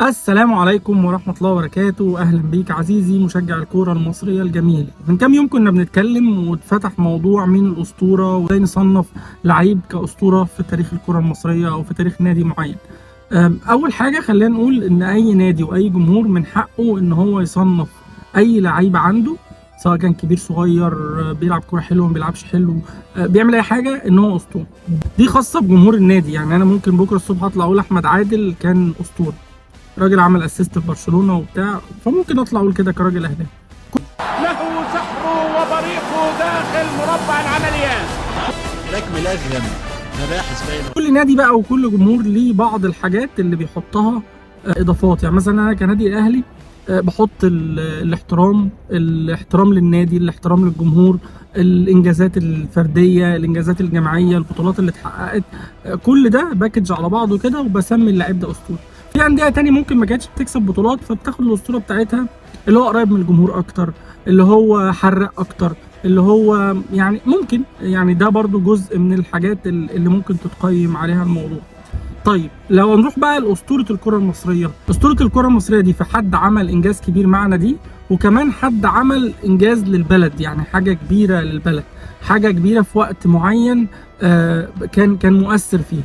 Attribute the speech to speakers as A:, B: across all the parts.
A: السلام عليكم ورحمة الله وبركاته. أهلا بيك عزيزي مشجع الكورة المصرية الجميل. من كام يوم كنا بنتكلم واتفتح موضوع مين الأسطورة وازاي نصنف لعيب كأسطورة في تاريخ الكرة المصرية أو في تاريخ نادي معين. أول حاجة خلينا نقول إن أي نادي وأي جمهور من حقه إن هو يصنف أي لعيب عنده، سواء كان كبير صغير، بيلعب كورة حلوة ما بيلعبش حلو، بيعمل أي حاجة، إن هو أسطورة. دي خاصة بجمهور النادي. يعني أنا ممكن بكرة الصبح أطلع أقول أحمد عادل كان أسطورة، راجل عمل assist في برشلونة وبتاع، فممكن اطلع اقول كده كراجل اهلاوي.
B: له سحره وبريقه داخل مربع العمليات.
C: ركب الاغلب مباحث بين
A: كل نادي بقى وكل جمهور ليه بعض الحاجات اللي بيحطها اضافات. يعني مثلا انا كنادي الاهلي بحط الاحترام، الاحترام للنادي، الاحترام للجمهور، الانجازات الفرديه، الانجازات الجماعيه، البطولات اللي اتحققت، كل ده package على بعضه كده وبسمي اللاعب ده اسطوره. في اندية تاني ممكن ما كانتش بتكسب بطولات، فبتاخد الاسطورة بتاعتها اللي هو قريب من الجمهور اكتر، اللي هو حرق اكتر، اللي هو يعني ممكن، يعني ده برضو جزء من الحاجات اللي ممكن تتقيم عليها الموضوع. طيب لو نروح بقى لأسطورة الكرة المصرية، أسطورة الكرة المصرية دي فحد عمل إنجاز كبير معنا دي، وكمان حد عمل إنجاز للبلد، يعني حاجة كبيرة للبلد، حاجة كبيرة في وقت معين كان مؤثر فيه.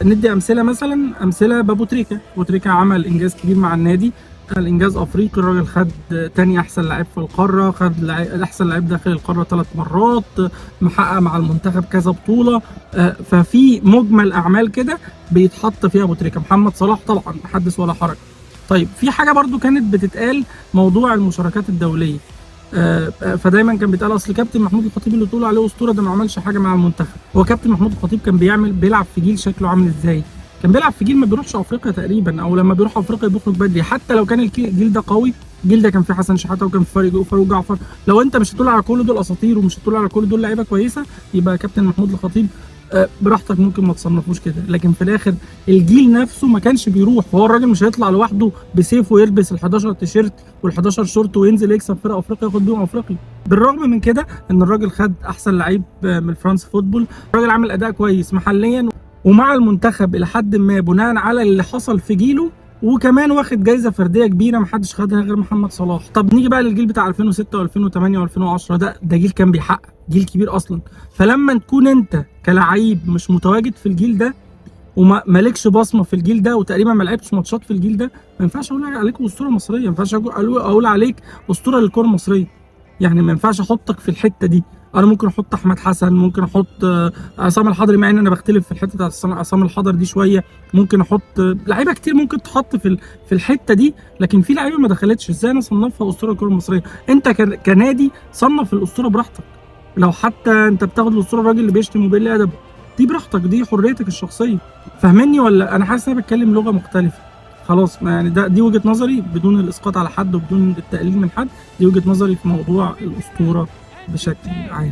A: ندي أمثلة، مثلا أمثلة بأبو تريكة. أبو تريكة عمل إنجاز كبير مع النادي، عمل إنجاز أفريقي، الراجل خد تاني أحسن لعيب في القارة، خد أحسن لعيب داخل القارة 3 مرات، محقق مع المنتخب كذا بطولة، ففي مجمل أعمال كده بيتحط فيها ابو تريكه. محمد صلاح طبعا حدث ولا حرج. طيب في حاجة برضو كانت بتتقال، موضوع المشاركات الدولية، فدايما كان بيتقال اصل كابتن محمود الخطيب اللي تقول عليه اسطورة ده ما عملش حاجة مع المنتخب. هو كابتن محمود الخطيب كان بيلعب في جيل شكله عامل ازاي؟ كان بيلعب في جيل ما بيروحش افريقيا تقريبا، او لما بيروح افريقيا بيخرج بدري. حتى لو كان الجيل ده قوي، الجيل ده كان فيه حسن شحاته وكان في فاروق جعفر. لو انت مش هتقول على كل دول اساطير ومش هتقول على كل دول لعيبة كويسة، يبقى كابتن محمود الخطيب براحتك ممكن ما تصنفوش كده. لكن في الاخر الجيل نفسه ما كانش بيروح، فهو الراجل مش هيطلع لوحده بسيفه ويلبس ال 11 تيشيرت وال 11 شورت وينزل يكسب فرق افريقيا ياخد بيهم افريقيا. بالرغم من كده ان الراجل خد احسن لعيب من France Football، الراجل عامل اداء كويس محليا ومع المنتخب الى حد ما بناء على اللي حصل في جيله، وكمان واخد جايزة فردية كبيرة محدش خدها غير محمد صلاح. طب نيجي بقى للجيل بتاع 2006 و2008 و2010، ده جيل كان بيحقق، جيل كبير اصلا. فلما تكون انت كلاعب مش متواجد في الجيل ده وما مالكش بصمة في الجيل ده وتقريبا ما لعبتش ماتشات في الجيل ده، ما ينفعش اقول عليك اسطورة مصرية، ما ينفعش اقول عليك اسطورة للكرة المصرية. يعني ما ينفعش احطك في الحتة دي. انا ممكن احط احمد حسن، ممكن احط عصام الحضري، مع ان انا بختلف في الحتة بتاعت عصام الحضري دي شوية. ممكن احط لعيبة كتير ممكن تحط في الحتة دي، لكن في لعيبة ما دخلتش، ازاي انا اصنفها اسطورة الكره المصرية؟ انت كنادي صنف الاسطورة براحتك، لو حتى انت بتاخد الاسطورة الراجل اللي بيشتم وبيقل ادبه، دي براحتك، دي حريتك الشخصية. فاهمني ولا انا حاسس ان انا بتكلم لغة مختلفة؟ خلاص، ما يعني ده دي وجهه نظري بدون الاسقاط على حد وبدون التقليل من حد، دي وجهه نظري في موضوع الاسطورة بشكل عام.